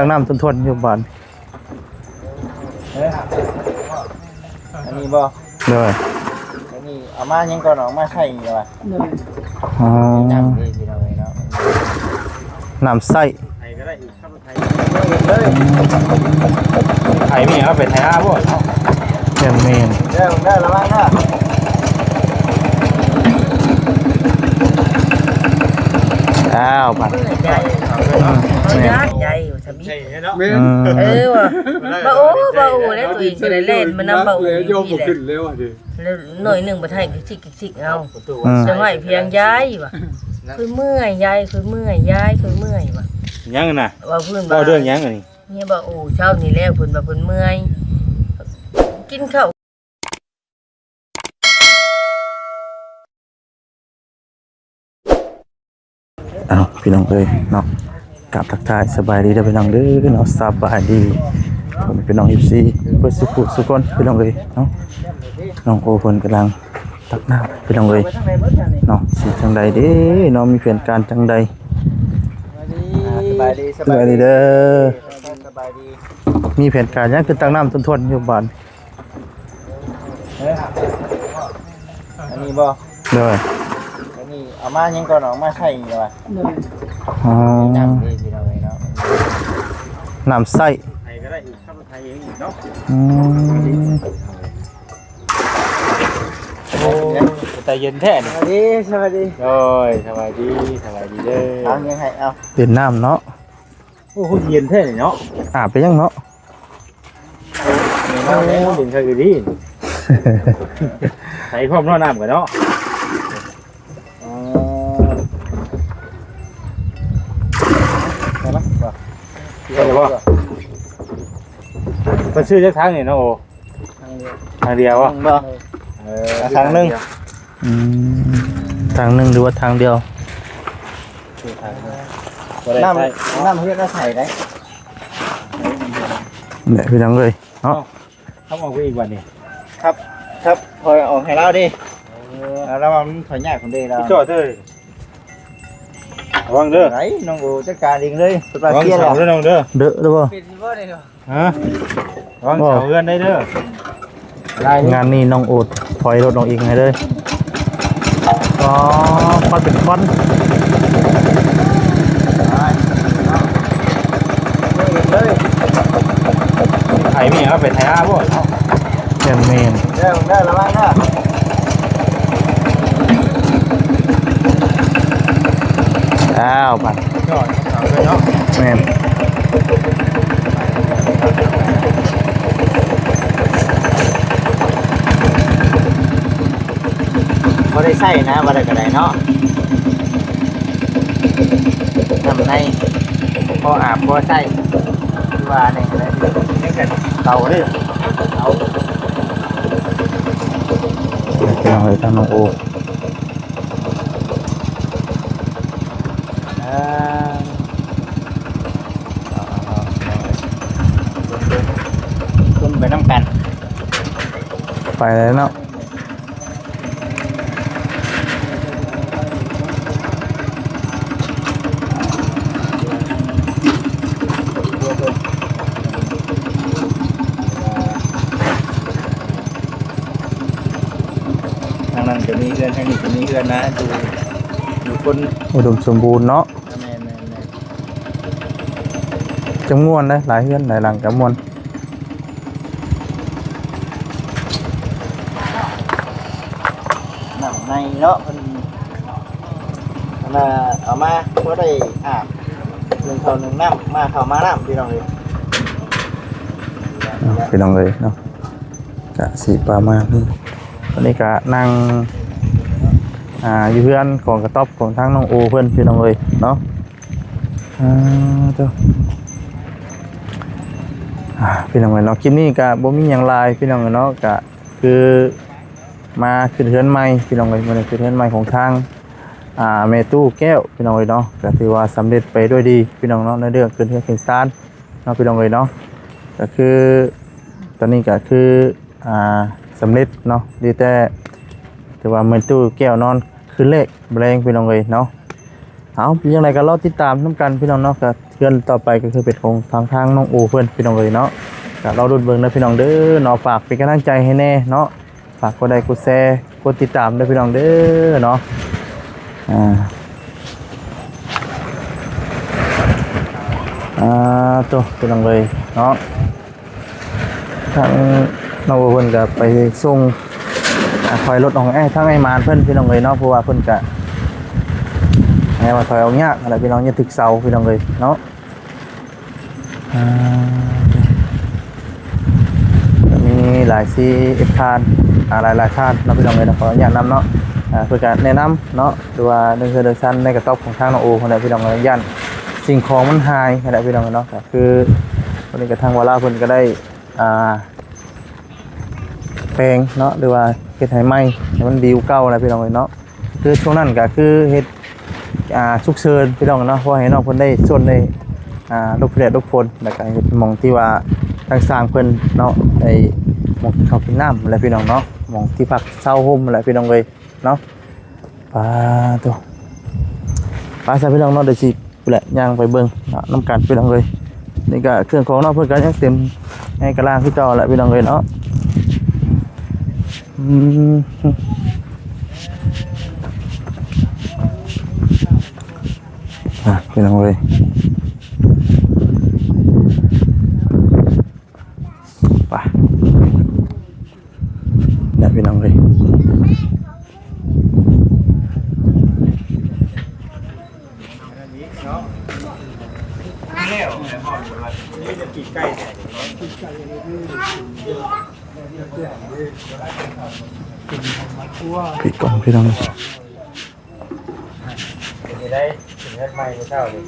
ຕັກນ້ຳທົນໆຢູ່ບາດ ເອີ ອັນນີ້ບໍ່? ໂດຍ ອັນນີ້ເອົາມາຫຍັງກ່ອນ? ເອົາມາໃຊ້ນີ້ວ່າ ໂດຍ ອໍ ນ້ຳເດ້ ພີ່ນ້ອງເອີຍເນາະ ນ້ຳໃຊ້ ໃຜກໍໄດ້ອີກ ໄຖແມ່ນເອົາໄປໄຖນາບໍ່ເນາະ? ແມ່ນໆ ເດີ ເດີ ລະວັງເດີ ອ້າວ ບາດ ເມື່ອຍໃຫຍ່ ອືມ ເມື່ອຍໃຫຍ່ ແມ່ນ ອືມ ເອີ ວ່າ ບ່າວໂອ ບ່າວໂອ ແລ້ວຕົວເອງກໍໄດ້ແລ່ນມານຳບ່າວໂອຢູ່ນີ້ແຫຼະ ແລ້ວໜ້ອຍໜຶ່ງບໍ່ໄດ້ກິກຊິກກິກຊິກເອົາ ອືມ ສະໄໝພຽງຍາຍວ່າ ຂ້ອຍເມື່ອຍຍາຍ ຂ້ອຍເມື່ອຍຍາຍ ຂ້ອຍເມື່ອຍວ່າ ຫຍັງນະ? ວ່າເພິ່ນວ່າ ເວົ້າເລື່ອງຫຍັງອັນນີ້? ເມຍບ່າວໂອເຊົ້ານີ້ແລ້ວ ເພິ່ນວ່າເພິ່ນເມື່ອຍ ກິນເຂົ້າ. ອ້າວ ພີ່ນ້ອງເອີຍເນາະ ກາບທັກທາຍສະບາຍດີເດີພີ່ນ້ອງເດີເນາະ ສະບາຍດີພໍ່ແມ່ພີ່ນ້ອງ ເອັຟຊີ ເບິດສູ່ຜູ້ສູ່ຄົນ ພີ່ນ້ອງເອີຍເນາະ ນ້ອງໂອເພິ່ນກຳລັງຕັກນ້ຳ ພີ່ນ້ອງເອີຍເນາະ ຊິຈັ່ງໃດເດ້ເນາະ ມີແຜນການຈັ່ງໃດ? ອ່າ ສະບາຍດີ ສະບາຍດີເດີ ສະບາຍດີ ມີແຜນການຫຍັງຄືຕັກນ້ຳທົນໆຢູ່ບາດ? ເອີ ອັນນີ້ບໍ່? ໂດຍ ອັນນີ້ເອົາມາຫຍັງກ່ອນ? ເອົາມາໃຊ້ນີ້ວ່າ ໂດຍ ອໍ ນ້ຳເດ້ ພີ່ນ້ອງເອີຍເນາະ ນ້ຳໃຊ້ ໃຜກໍໄດ້ອີກ ຄັບໄຖເອງອີກເນາະ ອືມ ໂອ້ ແຕ່ເຢັນແທ້ນີ້ ສະບາຍດີ ສະບາຍດີ ໂດຍ ສະບາຍດີ ສະບາຍດີເດີ ເອົາຫຍັງໃຫ້ ເອົາ ເປັນນ້ຳເນາະ ໂອ້ໂຫ ເຢັນແທ້ນີ້ເນາະ ອາບໄປຍັງເນາະ ໂອ້ ເຢັນຄັກອີ່ຫຼີ ໃສ່ພ້ອມເນາະ ນ້ຳກໍເນາະ ອໍ ໄດ້ລະ ໄດ້ລະບໍ່? ເພິ່ນຊື້ຈັກຖັງນີ້ເນາະ ໂອ? ທາງດຽວ ທາງດຽວບໍ່? ເອີ ທາງໜຶ່ງ ອືມ ທາງໜຶ່ງ ຫຼືວ່າທາງດຽວ? ຄືທາງໜຶ່ງ ບໍ່ໄດ້ໃຊ້ ນ້ຳ ນ້ຳເຮັດມາໃສ່ໄດ້ ແຫຼະ ພີ່ນ້ອງເອີຍເນາະ ເອົາ ເອົາອອກໄປອີກບັດນີ້ ຄັບ ຄັບ ຖອຍອອກໃຫ້ລາວເດ້ ເອີ ລາວວ່າມັນຖອຍຍາກພຸ້ນເດ້ລາວ ຈອດເດີ ລະວັງເດີ ໄດ້ ນ້ອງໂອຈັດການເອງເລີຍ ລະວັງເສົາເດີນ້ອງເດີ ເດີ ເດີບໍ່? ເປັນບໍ່ໄດ້ ຮະ ລະວັງເສົາເຮືອນໄດ້ເດີ ງານນີ້ນ້ອງໂອດຖອຍລົດນ້ອງອິງໃຫ້ເລີຍ ອໍ ຄວັນເປັນຄວັນ ໄຖແມ່ນເອົາໄປໄຖນາບໍ່? ແມ່ນໆ ເດີ ເດີ ລະວັງເດີ ອ້າວ ບາດ ຍອດເຂົາເລີຍເນາະ ແມ່ນ ບໍ່ໄດ້ໃຊ້ນະ ວ່າໄດ້ກໍໄດ້ເນາະ ນ້ຳໃນ ພໍອາບພໍໃຊ້ ຄືວ່ານີ້ກໍໄດ້ ຍັງແຕ່ເຕົາເດ້ ເຕົາ ເອົາເລີຍ ທາງນ້ອງໂອ ອ່າ ເບິ່ງ ເບິ່ງ ເບິ່ງໄປນຳກັນ ໄປແລ້ວເນາະ ທາງນັ້ນກໍມີເຮືອນ ທາງນີ້ກໍມີເຮືອນນະ ຢູ່ ຢູ່ຄົນອຸດົມສົມບູນເນາະ ແມ່ນໆ ຈະມ່ວນເດ້ ຫຼາຍເຮືອນຫຼາຍຫຼັງກໍມ່ວນ ນ້ຳໃນເນາະ ເພິ່ນ ເພິ່ນວ່າເອົາມາ ພໍໄດ້ອາບ ໜຶ່ງເຂົ້າໜຶ່ງນ້ຳ ມາເຂົ້າມານ້ຳ ພີ່ນ້ອງເອີຍ ເອົາ ພີ່ນ້ອງເອີຍເນາະ ກະຊິປະມານນີ້ ຕອນນີ້ກະນັ່ງ ອ່າ ຢູ່ເຮືອນຂອງກະຕ໊ອບຂອງທາງນ້ອງໂອເພິ່ນ ພີ່ນ້ອງເອີຍເນາະ ອ່າ ເຈົ້າ ອ່າ ພີ່ນ້ອງເອີຍເນາະ ຄລິບນີ້ກະບໍ່ມີຫຍັງຫຼາຍ ພີ່ນ້ອງເອີຍເນາະ ກະຄືມາຂຶ້ນເຮືອນໃໝ່ ພີ່ນ້ອງເອີຍ ມາຂຶ້ນເຮືອນໃໝ່ຂອງທາງ ອ່າ ແມ່ຕູ້ແກ້ວ ພີ່ນ້ອງເອີຍເນາະ ກະຖືວ່າສຳເລັດໄປດ້ວຍດີ ພີ່ນ້ອງເນາະ ໃນເລື່ອງຂຶ້ນເຮືອນຂຶ້ນຊານ ເນາະ ພີ່ນ້ອງເອີຍເນາະ ກະຄື ຕອນນີ້ກະຄື ອ່າ ສຳເລັດເນາະ ດີແຕ່ ຖືວ່າແມ່ຕູ້ແກ້ວນອນຄືນແລກ ແລງ ພີ່ນ້ອງເອີຍເນາະ ເອົາ ເປັນຈັ່ງໃດກໍລໍຕິດຕາມນຳກັນພີ່ນ້ອງເນາະ. ກໍເຮືອນຕໍ່ໄປກໍຄືເປັນຂອງທາງ ທາງນ້ອງໂອເພິ່ນພີ່ນ້ອງເອີຍເນາະ. ກໍລໍລຸ້ນເບິ່ງເດີພີ່ນ້ອງເດີເນາະ. ຝາກເປັນກຳລັງໃຈໃຫ້ແດ່ເນາະ. ຝາກກົດໄລກົດແຊ ກົດຕິດຕາມເດີພີ່ນ້ອງເດີເນາະ. ອ່າ ອ່າ ໂຕ ພີ່ນ້ອງເອີຍເນາະ. ທາງນ້ອງໂອເພິ່ນກໍໄປສົ່ງ ອ່າ ຖອຍລົດຂອງອ້າຍ ທາງອ້າຍມານເພິ່ນພີ່ນ້ອງເອີຍເນາະ. ເພາະວ່າເພິ່ນກະໃຫ້ວ່າຖອຍອອກຍາກຫັ້ນແຫຼະພີ່ນ້ອງ ຍັງຖືກເສົາພີ່ນ້ອງເອີຍເນາະ. ອ່າ ມີຫຼາຍຊີເອັຟທ່ານ ອ່າ ຫຼາຍໆທ່ານເນາະພີ່ນ້ອງເອີຍເນາະ. ຂໍອະນຸຍາດນຳເນາະ. ອ່າ ເພິ່ນກະແນະນຳເນາະ ຫຼືວ່າໃນເຮືອນໃນຊານໃນກະຕອບຂອງທາງນ້ອງໂອເພິ່ນແຫຼະພີ່ນ້ອງເອີຍ ຢ້ານສິ່ງຂອງມັນຫາຍຫັ້ນແຫຼະພີ່ນ້ອງເນາະ. ຄືວັນນີ້ກະທາງວາລາເພິ່ນກະໄດ້ ອ່າ ແປງເນາະ ຫຼືວ່າເຮັດໃຫ້ໃໝ່ ໃຫ້ມັນດີກວ່າເກົ່ານະພີ່ນ້ອງເອີຍເນາະ. ຄືຊ່ວງນັ້ນກໍຄືເຮັດ ອ່າ ສຸກເສີນພີ່ນ້ອງເນາະ ເພື່ອໃຫ້ນ້ອງເພິ່ນໄດ້ຊົນໄດ້ ອ່າ ຫຼົບແດດຫຼົບຝົນ ແລ້ວກໍເຮັດໝ່ອງທີ່ວ່າທາງຊ່າງເພິ່ນເນາະ ໄດ້ໝ່ອງກິນເຂົ້າກິນນ້ຳແຫຼະພີ່ນ້ອງເນາະ ໝ່ອງທີ່ພັກເຊົາໂຮມແຫຼະພີ່ນ້ອງເອີຍເນາະ. ປາໂຕ ໄປຊະພີ່ນ້ອງເນາະ ດຽວຊິ ພຸ້ນແຫຼະ ຍ່າງໄປເບິ່ງເນາະ ນຳກັນພີ່ນ້ອງເອີຍ. ນີ້ກະເຄື່ອງຂອງເນາະ ເພິ່ນກະຍັງເຕັມໃນກະລາງຄືເກົ່າແຫຼະພີ່ນ້ອງເອີຍເນາະ. ອືມ ອ່ະ ພີ່ນ້ອງເອີຍ ໄປ ນະພີ່ນ້ອງເອີຍ. ປິດກ້ອງພີ່ນ້ອງ. ເປັນໄດ້ ເປັນເຮືອນໃໝ່ມື້ເຊົ້ານີ້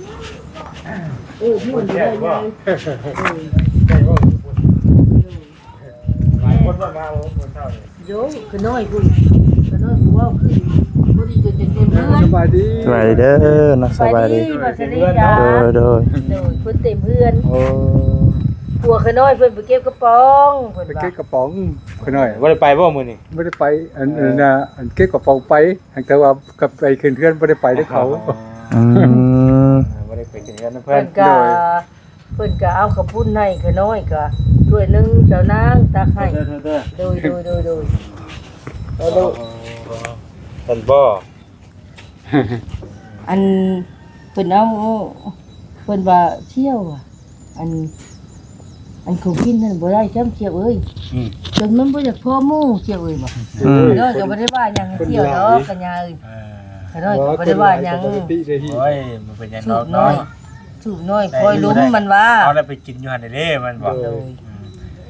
ເອີ ມ່ວນ ແຊບບໍ່ ແຊບບໍ່? ຫຼາຍຄົນບໍ່ມາບໍ່ມື້ເຊົ້ານີ້? ໂຢ ຂະນ້ອຍພຸ້ນ ຂະນ້ອຍຜູ້ເວົ້າຂຶ້ນ ພໍດີຈົນຈະເຕັມເຮືອນ. ສະບາຍດີ ສະບາຍດີເດີເນາະ ສະບາຍດີ ສະບາຍດີ ໂດຍ ໂດຍ ໂດຍ ຄົນເຕັມເຮືອນ. ໂອ້ ຜົວຂະນ້ອຍເພິ່ນໄປເກັບກະປ໋ອງ ເພິ່ນວ່າ ໄປເກັບກະປ໋ອງ. ຂະນ້ອຍບໍ່ໄດ້ໄປບໍ່ມື້ນີ້? ບໍ່ໄດ້ໄປ ອັນ ເອີ ອັນນ່າ ອັນເກັບກະປ໋ອງໄປ ຫາກແຕ່ວ່າກັບໄປຂຶ້ນເຮືອນບໍ່ໄດ້ໄປນຳເຂົາ. ອືມ ບໍ່ໄດ້ໄປຂຶ້ນເຮືອນນຳເພິ່ນ ເພິ່ນກະ ໂດຍ ເພິ່ນກະເອົາເຂົ້າປຸ້ນໃຫ້ຂະນ້ອຍກະຖ້ວຍໜຶ່ງ ເຈົ້ານາງຕັກໃຫ້. ໂດຍ ໂດຍ ໂດຍ ໂດຍ ໄປໂລດ. ເພິ່ນບໍ່ ອັນ ເພິ່ນເອົາ ເພິ່ນວ່າທ່ຽວວ່າ ອັນ ອັນຂອງກິນນັ້ນບໍ່ໄດ້ຈ້ຳທ່ຽວເອີຍ. ອືມ ຈົນມັນບໍ່ຢາກພໍໝູ່ທ່ຽວເອີຍວ່າ. ອືມ ເນາະ ກໍບໍ່ໄດ້ວ່າຫຍັງທ່ຽວດອກ ກະຍາເອີຍ. ເອີ ຂ້ານ້ອຍກໍບໍ່ໄດ້ວ່າຫຍັງ ເອີ ໂອ້ຍ ບໍ່ເປັນຫຍັງດອກເນາະ ສູບນ້ອຍ ສູບນ້ອຍ ຄອຍລົມມັນວ່າ ເອົາແລ້ວໄປກິນຢູ່ຫັ້ນເດ້ ມັນບອກ. ໂດຍ ອືມ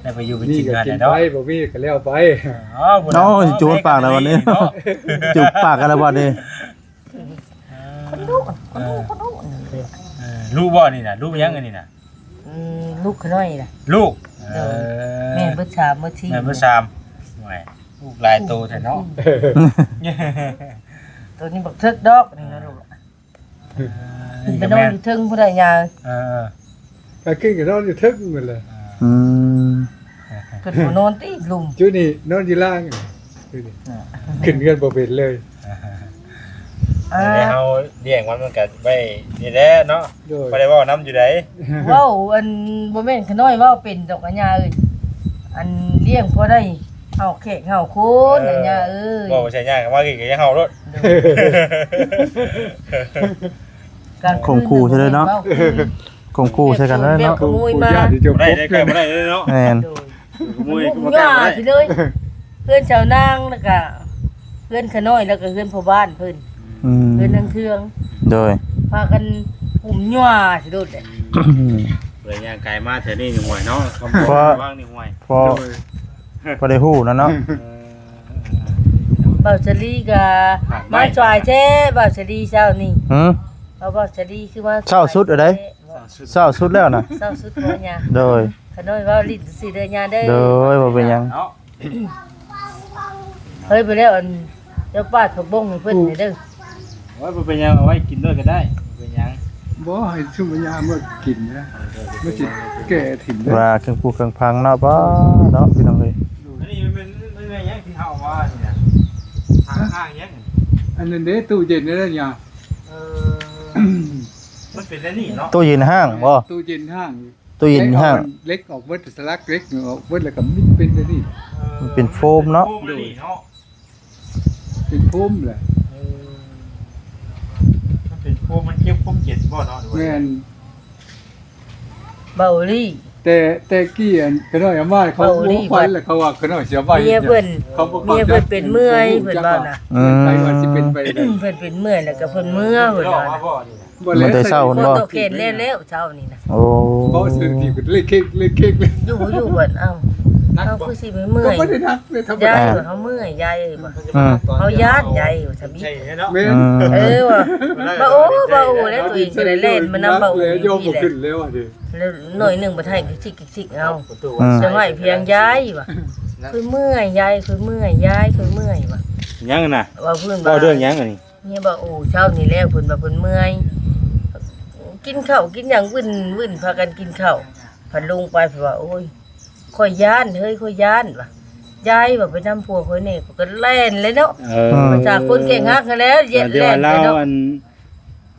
ແລ້ວໄປຢູ່ໄປກິນຢູ່ຫັ້ນເດ້ເນາະ ບໍ່ມີກໍແລ້ວໄປ. ອໍ ເອົາ ຈູບປາກແລ້ວບັດນີ້ເນາະ ຈູບປາກກັນແລ້ວບັດນີ້. ເອີ ເອີ ລູກບໍ່ນີ້ນະ ລູກຫຍັງອັນນີ້ນະ? ອືມ ລູກຂະນ້ອຍນະ ລູກ. ໂດຍ ເອີ ແມ່ນເບິດສາມ ເບິດສີ່ ແມ່ນເບິດສາມ. ໂອ້ຍ ລູກຫຼາຍໂຕແທ້ເນາະ ໂຕນີ້ບັກເຖິກດອກນີ້ນະລູກ. ເອີ ຂຶ້ນໄປນອນຢູ່ເທິງພຸ້ນໃດຍາ. ເອີ ກາງຄືນກໍນອນຢູ່ເທິງໝົດແຫຼະ. ອືມ ເພິ່ນບໍ່ນອນຕິລຸ່ມ ຈຸນີ້ນອນຢູ່ລ່າງ ຂຶ້ນເຮືອນບໍ່ເປັນເລີຍ. ເອີ ເຮົາລ້ຽງມັນ ມັນກໍໄວ້ນີ້ແຫຼະເນາະ. ໂດຍ ບໍ່ໄດ້ເວົ້ານຳຢູ່ໃດ ເວົ້າອັນ ບໍ່ແມ່ນຂະນ້ອຍເວົ້າເປັນດອກອາຍາເອີຍ ອັນລ້ຽງພໍໄດ້ເຮົາແຂກເຮົາຄົນ ເອີ ອາຍາເອີຍ ເວົ້າໃສ່ຍາກໍມາກິນກໍຍັງເຮົາໂລດ. ໂດຍ ກາງຄືນ ຂົ່ມຂູ່ໃສ່ເລີຍເນາະ ເວົ້າຄື ຂົ່ມຂູ່ໃສ່ກັນເລີຍເນາະ ແບບຂະໂມຍມາ ບໍ່ໄດ້ ບໍ່ໄດ້ເລີຍເນາະ. ແມ່ນ ໂດຍ ຂະໂມຍ ຂະໂມຍມາຊິເລີຍ ເຮືອນຊາວນາງ ແລ້ວກະເຮືອນຂະນ້ອຍ ແລ້ວກະເຮືອນພໍ່ບ້ານເພິ່ນ. ອືມ ເຮືອນນາງເທືອງ ໂດຍ ພາກັນຫຸ້ມຍົວຊິໂລດແຫຼະ. ອືມ ເລີຍຍ່າງກາຍມາແຖວນີ້ນີ້ຫວຍເນາະ ຄຳ ເພາະ ວາງນີ້ຫວຍ ເພາະ ໂດຍ ພໍໄດ້ຮູ້ແລ້ວເນາະ. ເອີ ບ່າວສາລີກະມາຊ່ວຍແທ້ ບ່າວສາລີເຊົ້ານີ້. ຫື ເອົາ ບ່າວສາລີຄືວ່າ ເຊົ້າສຸດເອົາໃດ ເຊົ້າສຸດແລ້ວນະ ເຊົ້າສຸດບໍ່ຍາ. ໂດຍ ຂະນ້ອຍເວົ້າຫຼິ້ນຊື່ເດີຍາເດີ. ໂດຍ ບໍ່ເປັນຫຍັງເນາະ ເຮີ້ຍ ໄປແລ້ວ ອັນ ເຈົ້າປາດຜັກບົ້ງໃຫ້ເພິ່ນແດ່ເດີ. ໂອ້ຍ ບໍ່ເປັນຫຍັງ ເອົາໄວ້ກິນດ້ວຍກໍໄດ້ ບໍ່ເປັນຫຍັງ. ບໍ່ ໃຫ້ຊຸມຍາມາກິນນະ ມັນຊິແກ່ຖິ້ມເດີ ວ່າເຄື່ອງປູເຄື່ອງພັງເນາະ. ປ້າເນາະ ພີ່ນ້ອງເອີຍ ອັນນີ້ມັນ ມັນແມ່ນຫຍັງທີ່ເຮົາເອົາມານີ້ນະ ທາງ ທາງຫຍັງ? ອັນນັ້ນເດ້ ຕູ້ເຢັນນັ້ນນະຍາ. ເອີ ເປັນແນວນີ້ເນາະ ຕູ້ເຢັນຫ້າງບໍ່? ຕູ້ເຢັນຫ້າງ ຕູ້ເຢັນຫ້າງ ເຫຼັກອອກເບິດ ສະຫຼັກເຫຼັກອອກເບິດ ແລ້ວກໍມີເປັນແນວນີ້ ມັນເປັນໂຟມເນາະ ໂດຍ ເປັນໂຟມແຫຼະ ເອີ ມັນເປັນໂຟມ ມັນເກັບຄວາມເຢັນບໍ່ເນາະ ຫຼືວ່າ ແມ່ນ ເບົາລີ ແຕ່ ແຕ່ກີ້ອັນຂະນ້ອຍເອົາມາ ເຂົາບໍ່ໄປແລ້ວ ເຂົາວ່າຂະນ້ອຍຊິເອົາໄປ ເມຍເພິ່ນ ເຂົາບໍ່ ເມຍເພິ່ນເປັນເມື່ອຍ ເພິ່ນວ່ານະ ເພິ່ນເປັນເມື່ອຍ ແລ້ວກໍເພິ່ນເມືອ ເພິ່ນວ່າ ບໍ່ແລ້ວ ແຕ່ເຊົ້າພຸ້ນບໍ່? ເຂົາແຂນແລ້ວໆ ເຊົ້ານີ້ນະ ໂອ້ ເວົ້າຊື່ທີ່ເລີຍເຄັກ ເລີຍເຄັກ ຢູ່ ຢູ່ເພິ່ນ ເອົ້າ ເຮົາຄືຊິໄປເມື່ອຍ ຍາຍວ່າເຮົາເມື່ອຍ ຍາຍວ່າ ອືມ ເຮົາຢ້ານ ຍາຍວ່າຊະ ແມ່ນ ອືມ ເອີ ວ່າ ບໍ່ໂອ້ ບໍ່ໂອ້ ແລ້ວຕົວເອງກໍໄດ້ແລ່ນມານຳບໍ່ໂອ້ ຍອມບໍ່ຂຶ້ນແລ້ວ ແລ້ວໜ້ອຍໜຶ່ງບັດໃຫ້ຊິກໆ ເອົາ ອືມ ຈະໃຫ້ພຽງ ຍາຍວ່າ ຂ້ອຍເມື່ອຍ ຍາຍ ຂ້ອຍເມື່ອຍ ຍາຍ ຂ້ອຍເມື່ອຍວ່າ ຫຍັງນະ? ເວົ້າພື້ນວ່າ ເວົ້າເລື່ອງຫຍັງອັນນີ້? ເມຍບໍ່ໂອ້ ເຊົ້ານີ້ແລ້ວ ເພິ່ນວ່າເພິ່ນເມື່ອຍ ກິນເຂົ້າກິນຫຍັງ ວຶ່ນໆ ພາກັນກິນເຂົ້າ ພັດລົງໄປ ເພິ່ນວ່າ ໂອ້ຍ ຂ້ອຍຢ້ານເຮີ້ຍ ຂ້ອຍຢ້ານວ່າ ຢາຍວ່າ ໄປນຳຜົວຂ້ອຍແດ່ ຂ້ອຍກໍແລ່ນເລີຍເນາະ ເອີ ພາສາຄົນແຂ້ງຫັກຫັ້ນແຫຼະ ແລ່ນເລີຍເນາະ ອັນ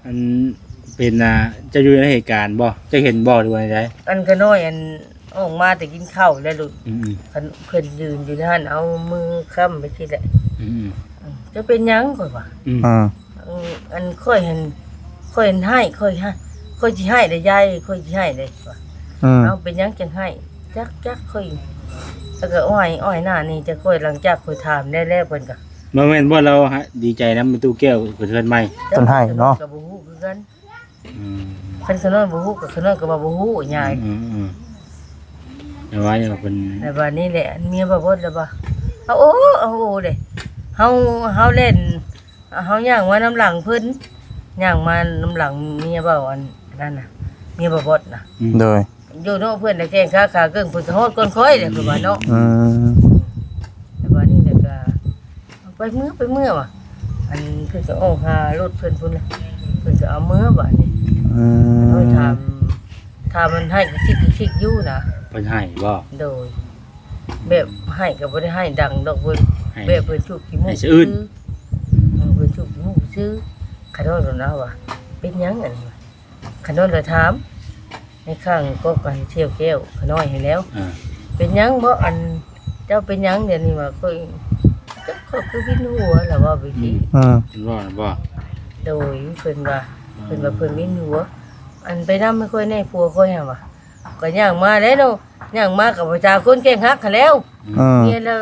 ອັນເປັນ ອ່າ ເຈົ້າຢູ່ໃນເຫດການບໍ່? ເຈົ້າເຫັນບໍ່ ຫຼືວ່າໃດ? ອັນຂະນ້ອຍ ອັນ ອອກມາແຕ່ກິນເຂົ້າແລ້ວລູກ ອືມໆ ຄັນເພິ່ນຢືນຢູ່ຫັ້ນ ເອົາມືຄ້ຳໄປຊີ້ແຫຼະ ອືມໆ ເຈົ້າເປັນຫຍັງ? ຂ້ອຍວ່າ ອືມ ອືມ ອັນຂ້ອຍຫັ້ນ ຂ້ອຍຫັ້ນໄຫ້ ຂ້ອຍ ຂ້ອຍຊິໄຫ້ເດ້ຍາຍ ຂ້ອຍຊິໄຫ້ເດ້ວ່າ ອືມ ເອົາ ເປັນຫຍັງຈັ່ງໄຫ້? ຈັກ ຈັກ ຂ້ອຍ ແລ້ວກໍອ້ອຍ ອ້ອຍໜ້ານີ້ ຈັກຂ້ອຍ ຫຼັງຈາກຂ້ອຍຖາມແລ້ວ ແລ້ວເພິ່ນກໍ ບໍ່ແມ່ນບໍ່ ລາວ ດີໃຈນຳແມ່ຕູ້ແກ້ວເພິ່ນເຮືອນໃໝ່ ເພິ່ນໄຫ້ເນາະ ກໍບໍ່ຮູ້ຄືກັນ ອືມ ຄັນຂະນ້ອຍບໍ່ຮູ້ກໍຂະນ້ອຍກໍວ່າບໍ່ຮູ້ຍາຍ ອືມໆ ແຕ່ວ່າເພິ່ນ ແຕ່ວ່ານີ້ແຫຼະ ເມຍບໍ່ບໍ່ແລ້ວວ່າ ເອົາໂອ້ ເອົາໂອ້ເດ້ ເຮົາ ເຮົາແລ່ນ ເຮົາຍ່າງມານຳຫຼັງເພິ່ນ ຍ່າງມານຳຫຼັງເມຍເວົ້າອັນນັ້ນນະ ເມຍບໍ່ບອດນະ ອືມ ໂດຍ ຢູ່ເນາະ ເພິ່ນນະແຂ້ງຂາຂາເກິ່ງ ເພິ່ນກໍຮອດກ່ອນຂ້ອຍແຫຼະ ເພິ່ນວ່າເນາະ ອືມ ແຕ່ວ່ານີ້ແຫຼະກໍ ໄປເມືອ ໄປເມືອວ່າ ອັນເພິ່ນກໍອອກຫາລົດເພິ່ນພຸ້ນແຫຼະ ເພິ່ນກໍເອົາເມືອບາດນີ້ ອືມ ໂດຍ ຖາມ ຖາມມັນໃຫ້ກະຊິກກະຊິກຢູ່ນະ ເພິ່ນໃຫ້ບໍ່? ໂດຍ ແບບໃຫ້ກໍບໍ່ໄດ້ໃຫ້ດັງດອກ ເພິ່ນ ໃຫ້ ແບບເພິ່ນສູບຂີ້ມູກ ໃຫ້ສະອື່ນ ຊື່ ເອີ ເພິ່ນສູບຂີ້ມູກຊື່ ຂະນ້ອຍໂດນເອົາວ່າ ເປັນຫຍັງອັນນີ້ ຂະນ້ອຍລະຖາມ ໃນຂ້າງກໍກັນທ່ຽວແກ້ວຂະນ້ອຍໃຫ້ແລ້ວ ອ່າ ເປັນຫຍັງບໍ່ ອັນເຈົ້າເປັນຫຍັງດຽວນີ້ວ່າ ຂ້ອຍ ຈັກ ຂ້ອຍຄືວິນຫົວ ລະເວົ້າໄປຊີ້ ອືມ ອືມ ເພິ່ນວ່ານະບໍ່? ໂດຍ ເພິ່ນວ່າ ອືມ ເພິ່ນວ່າເພິ່ນວິນຫົວ ອັນໄປນຳໃຫ້ຂ້ອຍແດ່ ຜົວຂ້ອຍຫັ້ນວ່າ ກໍຍ່າງມາແລ້ວເນາະ ຍ່າງມາກໍພາສາຄົນແຂ້ງຫັກຫັ້ນແລ້ວ ອືມ ເມຍລະ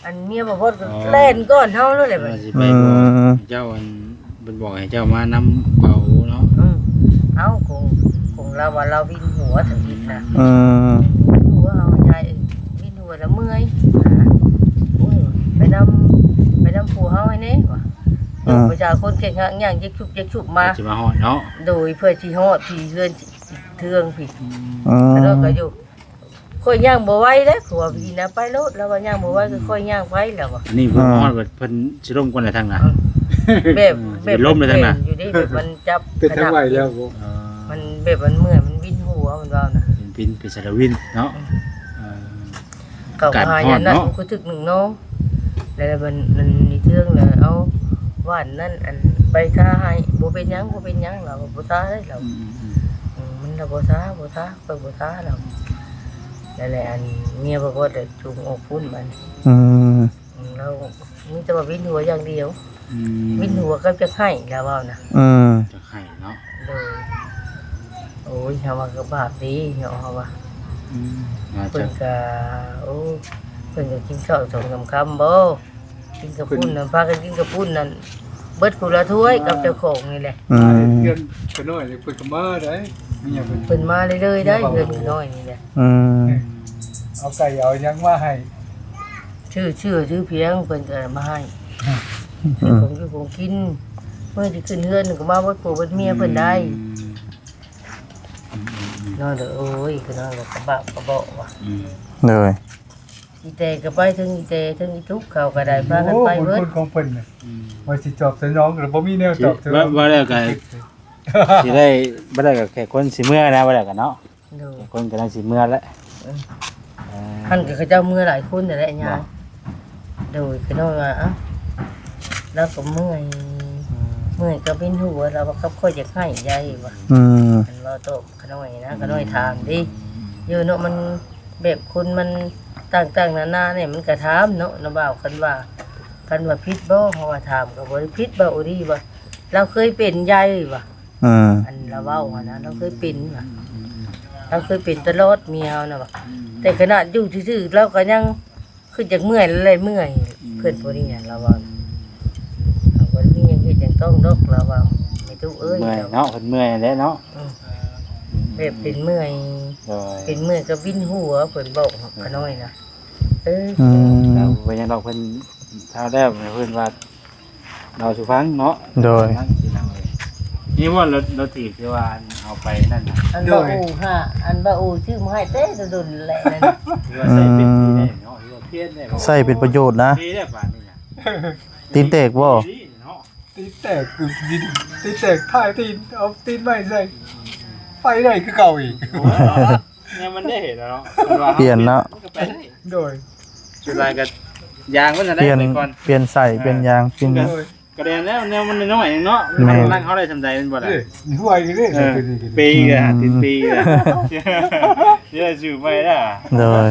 ອັນເມຍບໍ່ພອດກໍ ອໍ ແລ່ນກ່ອນເຮົາໂລດແຫຼະບັດນີ້ ຊິໄປບອກ ອືມ ເຈົ້າ ອັນເພິ່ນບອກໃຫ້ເຈົ້າມານຳເບົາເນາະ ອືມ ເອົ້າ ຂອງ ຂອງລາວວ່າລາວວິນຫົວທຳອິດນະ ອືມ ວິນຫົວເຮົາຍາຍ ວິນຫົວລະເມື່ອຍນະ ໂອ້ຍ ໄປນຳ ໄປນຳຜົວເຮົາໃຫ້ແດ່ວ່າ ອືມ ພາສາຄົນແຂ້ງຫັກຍ່າງເຈັກຊຸບເຈັກຊຸບມາ ຊິມາຮອດເນາະ ໂດຍ ເພື່ອຊິຮອດທີ່ເຮືອນ ເທື່ອງພີ້ ອືມ ແລ້ວກໍຢູ່ ຂ້ອຍຍ່າງບໍ່ໄຫວແລ້ວ ຜົວພີ້ນະ ໄປໂລດ ລາວວ່າຍ່າງບໍ່ໄຫວ ກໍຂ້ອຍຍ່າງໄປ ລາວວ່າ ອັນນີ້ເພິ່ນ ອ່າ ຮອດເພິ່ນຊິລົມກ່ອນແຫຼະທາງນະ ເອີ ແບບ ອືມ ແບບ ຊິລົມແຫຼະທາງນະ ເປັນຢູ່ເດ້ ແບບມັນຈັບ ເປັນທາງໄຫວແລ້ວ ອ່າ ມັນແບບມັນເມື່ອຍ ມັນວິນຫົວ ມັນວ່ານະ ເປັນ ເປັນ ເປັນສາລະວິນເນາະ ອືມ ເອີ ເຂົາຫາຍານນັ້ນ ກໍຖືກໜຶ່ງນ້ອງ ແລ້ວມັນ ມັນມີເທື່ອງແລ້ວ ເອົາຫວານນັ້ນ ອັນ ໄປທາໃຫ້ ບໍ່ເປັນຫຍັງ ບໍ່ເປັນຫຍັງ ລາວບໍ່ທາເລີຍ ລາວ ອືມໆໆ ອືມ ມັນລະບໍ່ທາ ບໍ່ທາ ຂ້ອຍບໍ່ທາ ລາວ ນັ້ນແຫຼະ ອັນເມຍບໍ່ ບໍ່ໄດ້ຈູງອອກພຸ້ນບັດນີ້ ອືມ ອືມ ລາວມີແຕ່ວ່າວິນຫົວຢ່າງດຽວ ອືມ ວິນຫົວກັບຈັກໄຫ້ ລາວເວົ້ານະ ອືມ ຈັກໄຫ້ເນາະ ໂດຍ ໂອ້ຍ ເຮົາວ່າກໍບາບເດ້ເນາະ ເຮົາວ່າ ອືມ ເພິ່ນກໍ ໂອ້ ເພິ່ນກໍກິນເຂົ້າສອງສາມຄຳບໍ່ ກິນເຂົ້າປຸ້ນນະ ພາກັນກິນເຂົ້າປຸ້ນນັ້ນ ເບິດຜູ້ລະຖ້ວຍກັບເຈົ້າຂອງນີ້ແຫຼະ ອືມ ເຮືອນຂະນ້ອຍນີ້ເພິ່ນກໍມາໄດ໋ ເພິ່ນມາເລື້ອຍໆໄດ໋ ເຮືອນຂະນ້ອຍນີ້ແຫຼະ ອືມ ເອົາໄກ່ເອົາຫຍັງມາໃຫ້ ຊື້ເສື້ອຊື້ພຽງ ເພິ່ນກໍມາໃຫ້ ອືມ ຊື້ຂອງຢູ່ຂອງກິນ ມື້ທີ່ຂຶ້ນເຮືອນກໍມາເບິດຜົວເບິດເມຍເພິ່ນໄດ໋ ອືມ ອືມໆໆ ນ້ອງເດີ ໂອ້ຍ ຄືນ້ອງກໍກະບາບກະເບາະວ່າ ອືມ ໂດຍ ອີແຕກໍໄປ ເຖິງອີແຕ ເຖິງອີຕຸກ ເຂົາກໍໄດ້ພາກັນໄປເບິດ ໂອ້ ບຸນຄຸນຂອງເພິ່ນນະ ອືມ ວ່າຊິຕອບສະໜອງ ກໍບໍ່ມີແນວຕອບສະໜອງ ວ່າ ວ່າແລ້ວກໍຊິໄດ້ ບໍ່ໄດ້ກໍແຂກຄົນຊິເມືອນະ ວ່າແລ້ວກໍເນາະ ໂດຍ ແຂກຄົນກຳລັງຊິເມືອແລ້ວ ເອີ ເອີ ຫັ້ນກໍເຂົາເຈົ້າເມືອຫຼາຍຄົນນັ້ນແຫຼະຍາຍ ໂດຍ ກໍນ້ອຍວ່າ ເອົ້າ ລາວກໍເມື່ອຍ ອືມ ເມື່ອຍກໍເປັນຫົວ ລາວວ່າ ກັບຂ້ອຍຢາກໃຫ້ໃຫຍ່ວ່າ. ອືມ ຄັນເວົ້າຕອບຂະນ້ອຍນະ ຂະນ້ອຍຖາມເດ້. ຢູ່ເນາະ ມັນແບບຄົນມັນຕ່າງໆນານານີ້ ມັນກໍຖາມເນາະ ນ້າບ່າວ. ຄັນວ່າ ຄັນວ່າຜິດບໍ່ ເຮົາວ່າຖາມກໍບໍ່ໄດ້ຜິດ ເວົ້າອີ່ຫຼີວ່າ ລາວເຄີຍເປັນໃຫຍ່ວ່າ. ເອີ ອັນລາວເວົ້າຫັ້ນນະ ລາວເຄີຍເປັນວ່າ ລາວເຄີຍເປັນຕະຫຼອດເມຍເຮົານະວ່າ. ແຕ່ຂະໜາດຢູ່ຊື່ໆ ລາວກໍຍັງ ຄືຈະເມື່ອຍແລ້ວເມື່ອຍ. ອືມ ເພິ່ນຜູ້ນີ້ນະ ລາວເວົ້ານະ ເຮົາບໍ່ໄດ້ມີຫຍັງເຮັດຫຍັງຕ້ອງດອກ ລາວວ່າ ແມ່ຕູ້ເອີຍ ເມື່ອຍເນາະ ເພິ່ນເມື່ອຍແຫຼະເນາະ. ອືມ ແບບເປັນເມື່ອຍ ໂດຍ ເປັນເມື່ອຍກໍວິນຫົວ ເພິ່ນບອກຂະນ້ອຍນະ. ເອີ ອືມ ເພິ່ນຍັງດອກ ເພິ່ນເຖົ້າແລ້ວ ເພິ່ນວ່າ ເລົ່າສູ່ຟັງເນາະ. ໂດຍ ນີ້ວ່າລົດ ລົດຖີບທີ່ວ່າອັນເອົາໄປນັ້ນນະ ອັນ ໂດຍ ບໍ່ອູຫາ ອັນບໍ່ອູຊື້ມາໃຫ້ແຕ່ດົນແລ້ວນັ້ນ. ທີ່ວ່າໃຊ້ເປັນທີ່ໄດ້ເນາະ ທີ່ວ່າປ່ຽນໄດ້ ໃຊ້ເປັນປະໂຫຍດນະ. ດີແລ້ວບາດນີ້ນະ ຕີນແຕກບໍ່? ດີເນາະ ຕີນແຕກຄື ຕີນແຕກ ຖ່າຍຕີນ ເອົາຕີນໃໝ່ໃສ່ ໄປໄດ້ຄືເກົ່າອີກ. ໂອ້ຍ ແນວມັນໄດ້ເຫັນແລ້ວເນາະ ເພິ່ນວ່າ ປ່ຽນເນາະ ມັນກໍໄປໄດ້. ໂດຍ ສຸດທ້າຍກໍຢາງມັນນັ້ນແຫຼະ ປ່ຽນ ໄປກ່ອນ ປ່ຽນໃສ່ ເອີ ປ່ຽນຢາງ ປ່ຽນ ໂດຍ ກະແດນແລ້ວ ແນວມັນນ້ອຍໆເນາະ ແມ່ນ ມັນກຳລັງເຮົາໄດ້ສ່ຳໃດແມ່ນບໍ່ລະ? ເອີ ຫ້ວຍນີ້ເດ້ ເອີ ປີກະ ເປັນປີກະ ເອີ ຊິໄດ້ຊື້ໃໝ່ລະ. ໂດຍ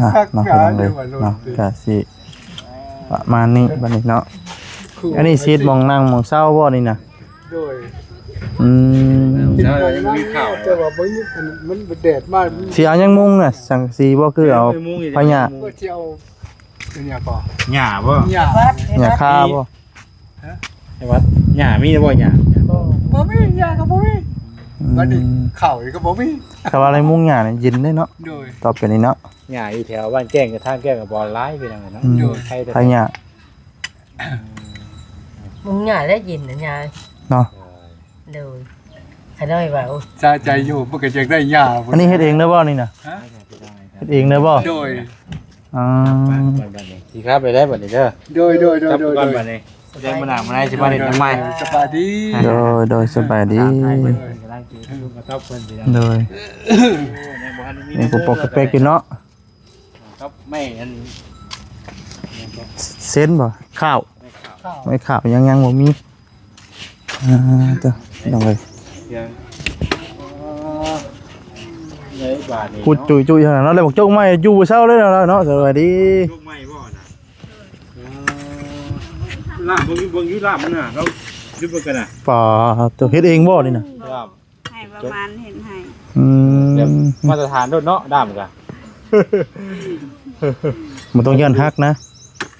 ອ່ະ ເນາະ ພີ່ນ້ອງເອີຍເນາະ ກະຊິປະມານນີ້ບັດນີ້ເນາະ. ອັນນີ້ຊິເຮັດໝ່ອງນັ່ງໝ່ອງເຊົາບໍ່ນີ້ນະ? ໂດຍ ອືມ ເຊົ້າຍັງບໍ່ມີຂ່າວ ແຕ່ວ່າບໍ່ມີ ອັນ ມັນແດດມາ ຊິເອົາຫຍັງມຸງນະ? ສັງກະສີບໍ່? ຄືເອົາ ເອົາມຸງອີກ ພະຫຍ້າ ວ່າຊິເອົາ ເປັນຫຍັງກໍ ຫຍ້າບໍ່? ຫຍ້າ ຫຍ້າຄາບໍ່? ຮະ? ໃນວັດ ຫຍ້າມີບໍ່? ຫຍ້າ ບໍ່ ບໍ່ມີ ຫຍ້າກໍບໍ່ມີ. ອືມ ບັດນີ້ເຂົ້ານີ້ກໍບໍ່ມີ. ແຕ່ວ່າໃນມຸງຫຍ້ານີ້ເຢັນເດ້ເນາະ. ໂດຍ ຕໍ່ໄປນີ້ເນາະ ຫຍ້າຢູ່ແຖວບ້ານແກ້ງກັບທາງແກ້ງກັບບໍ່ຫຼາຍ ພີ່ນ້ອງເອີຍເນາະ. ໂດຍ ໄຄ ມຸງຫຍ້າ ມຸງຫຍ້າແລ້ວເຢັນນະຍາຍເນາະ. ໂດຍ ຂະນ້ອຍວ່າ ໂອ້ ສະໃຈຢູ່ ມັນກໍຢາກໄດ້ຫຍ້າ. ອັນນີ້ເຮັດເອງເດີບໍ່ນີ້ນະ? ຮະ? ເຮັດເອງເດີບໍ່? ໂດຍ ອໍ ຊິກັບໄປໄດ້ບັດນີ້ເດີ. ໂດຍ ໂດຍ ໂດຍ ກັບໄປກ່ອນບັດນີ້ ແຈ້ງມາໜ້າມາໃນຊິມາຫຼິ້ນນຳໃໝ່. ໂດຍ ສະບາຍດີ. ໂດຍ ໂດຍ ສະບາຍດີ. ກຳລັງກິນ ກະຕອບເພິ່ນ ໂດຍ ຍັງບໍ່ທັນມີ ຍັງປົກໆແປກໆຢູ່ເນາະ. ກັບໄມ້ອັນ ເສັ້ນບໍ່? ຂ້າວ ໄມ້ຂ້າວ ໄມ້ຂ້າວຍັງ ຍັງບໍ່ມີ. ອ່າ ເຈົ້າ ນ້ອງເອີຍ ຍັງ ເອີ ໄດ້ບາດນີ້ ພຸດ ເນາະ ຈຸຍໆ ເທົ່ານັ້ນເນາະ. ແລ້ວບັກຈົກໄມ້ຢູ່ບໍ່ເຊົາເລີຍເນາະ ເນາະ. ສະບາຍດີ. ຈົກໄມ້ບໍ່ນະ? ເອີ ລາບເບິ່ງຢູ່ ເບິ່ງຢູ່ລາບມັນນະ ລາວຢຸດເບິ່ງກັນນະ. ປາດໂທ້ ເຮັດເອງບໍ່ນີ້ນະ? ລາບ ໃຫ້ປະມານເຮັດໃຫ້. ອືມ ແບບມາດຕະຖານໂລດເນາະ ດ້າມກະ ບໍ່ຕ້ອງຢ້ານຫັກນະ.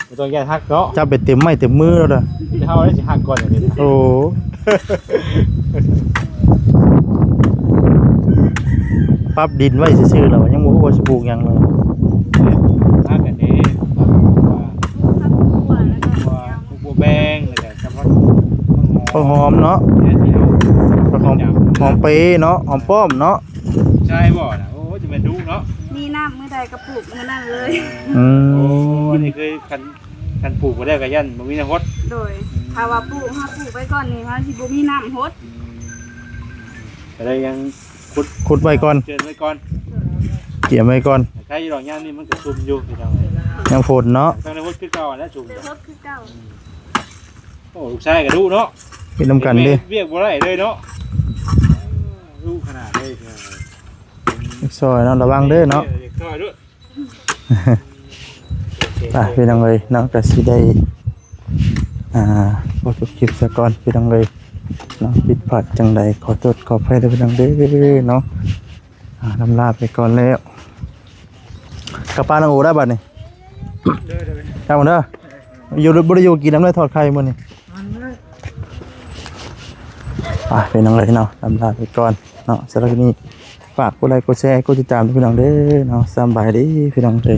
ບໍ່ຕ້ອງຢ້ານຫັກເນາະ ຈັບໄປເຕັມໄມ້ເຕັມມືໂລດ. ເຮົາໄດ້ຊິຫັກກ່ອນອັນນີ້ນະ. ໂອ້ ປັບດິນໄວ້ຊື່ໆ ແລ້ວຍັງບໍ່ຮູ້ວ່າຊິປູກຫຍັງເລີຍ. ຮັກກັນເດ້ ຜັກບົວ ແລ້ວກໍ ບົວແບງ ແລ້ວກໍ ກະເພາະ ຕົ້ນຫອມເນາະ ແມ່ນແລ້ວ ຜັກຫອມ ຫອມເປເນາະ ຫອມປ້ອມເນາະ. ໃຊ່ບໍ່ນະ? ໂອ້ ຈະແມ່ນດຸເນາະ ມີນ້ຳມື້ໃດກໍປູກມື້ນັ້ນເລີຍ. ອືມ ໂອ້ ອັນນີ້ຄືຄັນ ຄັນປູກບໍ່ໄດ້ກໍຢ້ານບໍ່ມີນ້ຳຫົດ. ໂດຍ ອືມ ຖ້າວ່າປູກ ເຮົາປູກໄວ້ກ່ອນນີ້ ເຮົາຊິບໍ່ມີນ້ຳຫົດ. ອືມ ກໍເລີຍຍັງ ຂຸດ ຂຸດໄວ້ກ່ອນ ເຈີນໄວ້ກ່ອນ ກຽມໄວ້ກ່ອນ. ໃກ້ຢູ່ດອກ ຍາມນີ້ມັນກໍຊຸ່ມຢູ່ພີ່ນ້ອງເອີຍ ຍາມຝົນເນາະ ຕ້ອງໄດ້ຫົດຄືເກົ່າຫັ້ນແຫຼະຊຸ່ມ ໄດ້ຫົດຄືເກົ່າ. ໂອ້ ລູກຊາຍກໍດຸເນາະ ເຮັດນຳກັນເດ້ ວຽກບໍ່ໄດ້ເລີຍເນາະ ດຸຂະໜາດເລີຍ. ຊ່ອຍເນາະ ລະວັງເດີເນາະ ຊ່ອຍເດີ. ອ່ະ ພີ່ນ້ອງເອີຍເນາະ ກໍຊິໄດ້ ອ່າ ຂໍຈົບຄລິບຊະກ່ອນພີ່ນ້ອງເອີຍເນາະ. ຜິດພາດຈັ່ງໃດຂໍໂທດຂໍອະໄພເດີພີ່ນ້ອງເດີເນາະ. ອ່າ ລຳລາໄປກ່ອນແລ້ວ ກັບບ້ານນ້ອງໂອໄດ້ບັດນີ້. ໂດຍ ໂດຍ ກັບເດີ ຢູ່ ບໍ່ໄດ້ຢູ່ ກິນນຳເດີ ທອດໄຂ່ມື້ນີ້. ອ່ະ ພີ່ນ້ອງເອີຍເນາະ ລຳລາໄປກ່ອນເນາະ. ສຳລັບຄລິບນີ້ ຝາກກົດໄລ ກົດແຊ ກົດຕິດຕາມ ພີ່ນ້ອງເດີເນາະ. ສຳບາຍດີ ພີ່ນ້ອງເດີ.